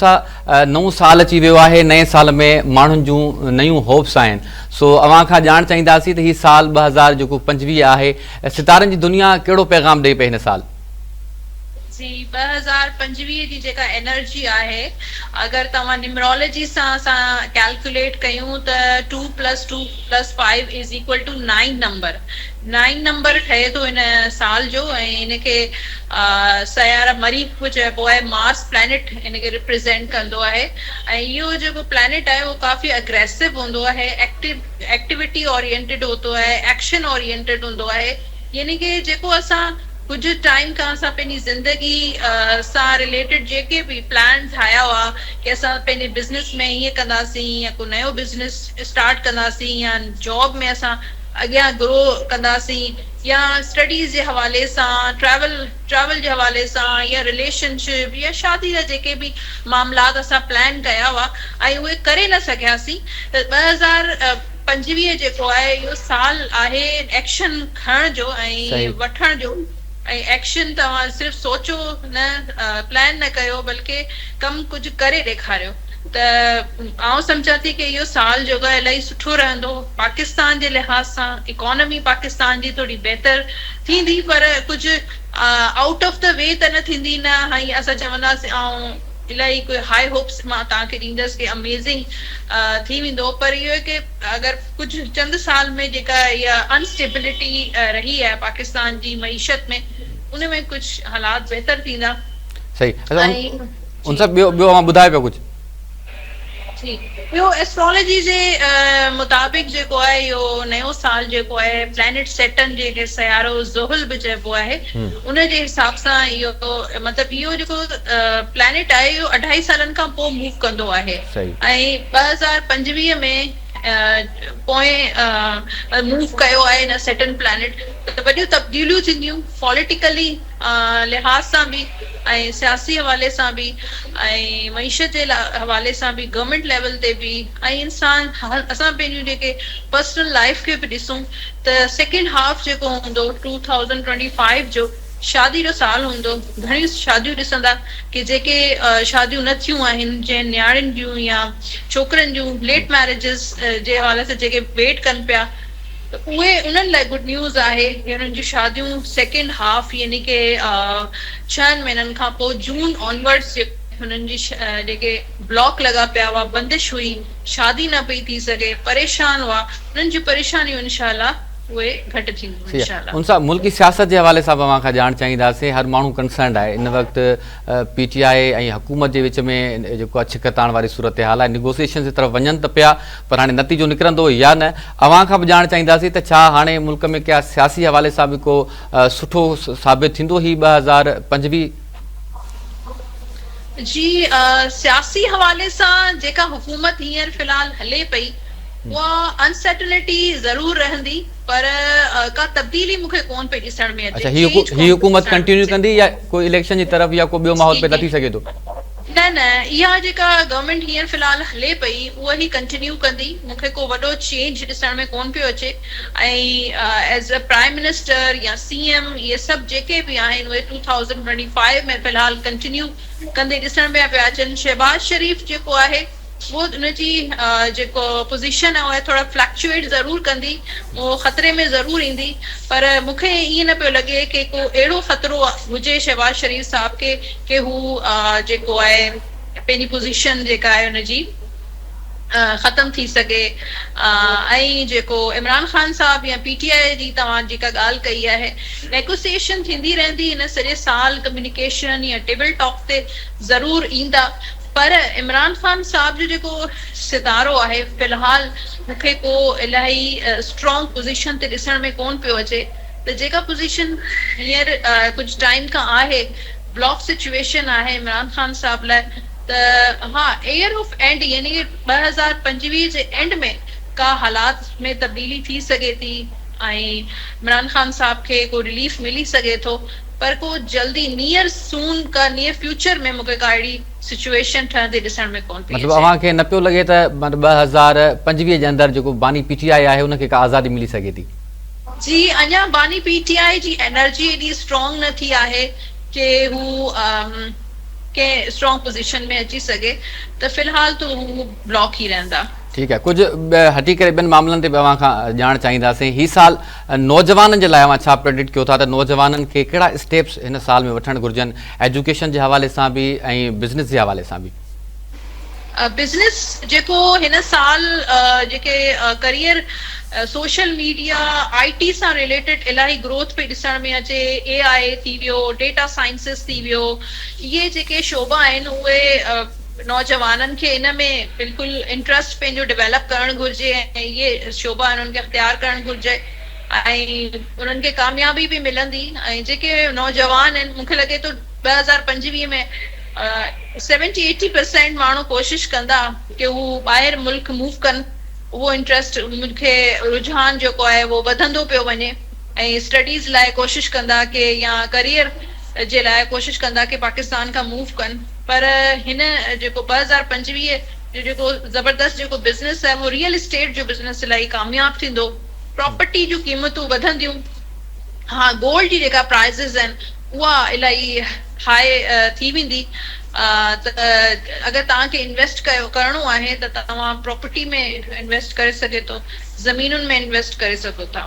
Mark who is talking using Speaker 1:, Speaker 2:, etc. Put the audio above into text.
Speaker 1: انسا نئون سال اچي ويو آهي نئين سال ۾ ماڻهن جون نيون هوپس آهن سو اوهان کان ڄاڻ چاهينداسين ته هي سال 2000 جيڪو 25 آهي ستارن جي دنيا ڪهڙو پيغام ڏئي پئي هن سال؟
Speaker 2: جي 2025 جي جيڪا انرجي آهي اگر توهان نيمرولاجي سان اسان ڪيلڪيوليٽ ڪيون ته two plus two plus five is equal to nine number nine number ٺهي ٿو هن سال جو ۽ هن کي سياره مريخ به چئبو آهي مارس پلانيٽ هن کي ريپريزينٽ ڪندو آهي ۽ اهو جيڪو پلانيٽ آهي اهو ڪافي اگريسو هوندو آهي ايڪٽو ايڪٽيوٽي اورينٽيڊ هوندو آهي ايڪشن اورينٽيڊ هوندو آهي يعني ڪي جيڪو اسان ڪجهه ٽائيم کان اسان پنهنجي زندگي سان رليٽيڊ جيڪي به پلان ٺاهيا هئا ڪي اسان پنهنجي بزنس ۾ هيئن ڪنداسين يا ڪو نيو بزنس اسٽارٽ ڪنداسين يا جاب ۾ اسان اڳيان گرو ڪنداسين يا اسٽڊيز جي حوالي سان ٽريول ٽريول جي حوالي سان يا رليشن شپ يا شادي جا جيڪي به معاملات اسان پلان ڪيا هئا ۽ اهي ڪري نه سگهياسين ته 2025 جيڪو آهي اهو سال آهي ايڪشن کڻڻ جو ۽ وٺڻ جو ۽ ايڪشن توهان صرف سوچو نه پلان نه ڪيو بلڪه ڪم ڪجهه ڪري ڏيکاريو ته آئون سمجهان ٿي ڪي اهو سال جيڪو آهي الاهي سٺو رهندو پاڪستان جي لحاظ سان اڪانومي پاڪستان جي ٿوري بهتر ٿيندي پر ڪجهه آئوٽ آف the V ته نه ٿيندي نه هائي اسان چونداسين آئون الاهي ڪوئي هائي هوپس مان توهان کي ڏيندس ڪي اميزنگ ٿي ويندو پر اهو آهي ڪي اگر ڪجهه چند سال ۾ جيڪا اها ان اسٽيبلٽي رهي آهي پاڪستان جي معيشت ۾ ان ۾ ڪجهه حالات بهتر ٿيندا.
Speaker 1: صحيح اچا ان صاحب ٻيو ٻيو اوهان ٻڌايو پيا ڪجهه.
Speaker 2: جي ٻيو ايسٽرالاجي جي مطابق جيڪو آهي اهو نيو سال جيڪو آهي پلانيٽ سيٽرن جنهن کي سيارو زحل به چئبو آهي ان جي حساب سان اهو مطلب اهو جيڪو پلانيٽ آهي اهو اڍائي سالن کان پوء موو ڪندو آهي ۽ 2025 ۾ پوئين موو ڪيو آهي هن سيٽرن پلانيٽ ته وڏيون تبديليون ٿينديون پوليٽيڪلي لحاظ سان به ۽ سياسي حوالي سان به ۽ معيشت جي حوالي سان به گورنمينٽ ليول تي به ۽ انسان اسان پنهنجون جيڪي پرسنل لائيف کي به ڏسون ته سيڪنڊ هاف جيڪو هوندو ٽو ٿائوزنڊ ٽوئنٽي فائيو جو شادي جو سال هوندو گهڻيون شاديون ڏسندا ڪي جيڪي شاديون نه ٿيون آهن جنهن نياڻين جون يا ڇوڪرن جون ليٽ ميريجز جي حوالي سان جيڪي ويٽ ڪن پيا ته اهي انهن لاء گڊ نيوز آهي جي انهن جون شاديون سيڪنڊ هاف يعني ڪي ڇهن مهينن کان پوء جون آنورڊس هنن جي جيڪي بلاڪ لڳا پيا هئا بندش هئي شادي نه پئي ٿي سگهي پريشان هئا انهن جون پريشانيون انشاء الله اهي گهٽ ٿينديون انشاء الله.
Speaker 1: ان صاحب ملڪي سياست جي حوالي سان به اوهان کان ڄاڻ چاهينداسين هر ماڻهو ڪنسرنڊ آهي ان وقت پي ٽي آء ۽ حڪومت جي وچ ۾ جيڪو آهي ڇڪتاڻ واري صورتحال آهي نيگوسيئيشن جي طرف وڃن ته پيا پر هاڻي نتيجو نڪرندو يا نه اوهان کان به ڄاڻ چاهينداسين ته ڇا هاڻي ملڪ ۾ ڪا سياسي حوالي سان به ڪو سٺو ثابت ٿيندو هي 2025؟
Speaker 2: جي سياسي حوالي سان جيڪا حڪومت هينئر في الحال هلي پئي اها انسرٽنٽي ضرور رهندي پر ڪا تبديلي مون کي ڪون پئي ڏسڻ ۾ اچي
Speaker 1: اڇا هي حڪومت ڪنٽينيو ڪندي يا ڪو اليڪشن جي طرف يا ڪو ٻيو ماحول پيدا ٿي سگهي ٿو؟
Speaker 2: نه نه اها جيڪا گورنمينٽ هينئر في الحال هلي پئي اها ئي ڪنٽينيو ڪندي مون کي ڪو وڏو چينج ڏسڻ ۾ ڪون پيو اچي ۽ ايز اي پرائم منسٽر يا سي ايم اهي سڀ جيڪي به آهن اهي ٽو ٿائوزنڊ ٽوئنٽي فائيو ۾ في الحال ڪنٽينيو ڪندي ڏسڻ ۾ پيا اچن شهباز شريف جيڪو آهي اهو ان جي جيڪو پوزيشن آهي اها ٿورا فلڪچوئيٽ ضرور ڪندي اهو خطري ۾ ضرور ايندي پر مون کي ائين نه پيو لڳي ڪي ڪو اهڙو خطرو هجي شهباز شريف صاحب کي ڪي هو جيڪو آهي پنهنجي پوزيشن جيڪا آهي ان جي ختم ٿي سگهي ۽ جيڪو عمران خان صاحب يا پي ٽي آء جي توهان جيڪا ڳالهه ڪئي آهي نيگوسيئيشن ٿيندي رهندي هن سڄي سال ڪميونيڪيشن يا ٽيبل ٽاڪ تي ضرور ايندا پر عمران خان صاحب جو جيڪو ستارو آهي في الحال مون کي ڪو الاهي اسٽرانگ پوزيشن تي ڏسڻ ۾ ڪون پيو اچي ته جيڪا پوزيشن هينئر ڪجهه ٽائيم کان آهي بلاڪ سچويشن آهي عمران خان صاحب لاء ته ها ايئر آف اينڊ يعني 2025 جي اينڊ ۾ ڪا حالات ۾ تبديلي ٿي سگهي ٿي ۽ عمران خان صاحب کي ڪو رليف ملي سگهي ٿو پر ڪو جلدي نيئر سون ڪا نيئر فيوچر ۾ مونکي ڪا اهڙي سچوئيشن ٺهندي ڏسڻ ۾ ڪونه پئي
Speaker 1: مطلب
Speaker 2: اچي.
Speaker 1: اوهان کي نه پيو لڳي ته 2025 جي اندر جيڪو باني پي ٽي آء آهي ان کي ڪا آزادي ملي سگهي ٿي؟
Speaker 2: جي اڃا باني پي ٽي آء جي انرجي ايڏي اسٽرانگ نه ٿي آهي ڪي هو ڪنهن اسٽرانگ پوزيشن ۾ اچي سگهي ته في الحال ته هو بلاڪ ئي رهندا.
Speaker 1: ٺيڪ آهي، ڪجهه هٽي ڪري ٻين معاملن تي به اوهان کان ڄاڻ چاهينداسين. هي سال نوجوانن جي لاء اوهان ڇا پريڊڪٽ ڪيو ٿا ته نوجوانن کي ڪهڙا اسٽيپس هن سال ۾ وٺڻ گهرجن ايجوڪيشن جي حوالي سان به ۽ بزنس جي حوالي سان به؟
Speaker 2: بزنس جيڪو هن سال جيڪي career social media I T سان رليٽيڊ الاهي گروٿ پئي ڏسڻ ۾ اچي، اي آء ٿي ويو، ڊيٽا سائنسز ٿي ويو، اهي جيڪي شعبا آهن اهي نوجوانن کي ان ۾ بلڪل انٽرسٽ پنهنجو ڊيولپ ڪرڻ گهرجي ۽ اهي شعبا انهن کي اختيار ڪرڻ گهرجي ۽ انهن کي ڪاميابي به ملندي ۽ جيڪي نوجوان آهن مون کي لڳي ٿو 2025 ۾ سيونٽي ايٽي پرسينٽ ماڻهو ڪوشش ڪندا ڪي هو ٻاهر ملڪ موو ڪن اهو انٽرسٽ انهن کي رجحان جيڪو آهي اهو وڌندو پيو وڃي ۽ اسٽڊيز لاء ڪوشش ڪندا ڪي يا ڪريئر جي لاء ڪوشش ڪندا ڪي پاڪستان کان موو ڪن پر هن جيڪو 2025 جو جيڪو زبردست جيڪو بزنس آهي اهو ريئل اسٽيٽ جو بزنس الاهي ڪامياب ٿيندو پراپرٽي جون قيمتون وڌنديون ها گولڊ جي جيڪا پرائزز آهن اها الاهي هاء ٿي ويندي ته اگر توهان کي انويسٽ ڪيو ڪرڻو آهي ته توهان پراپرٽي ۾ انويسٽ ڪري سگهي ٿو زمينن ۾ انويسٽ ڪري سگهو ٿا.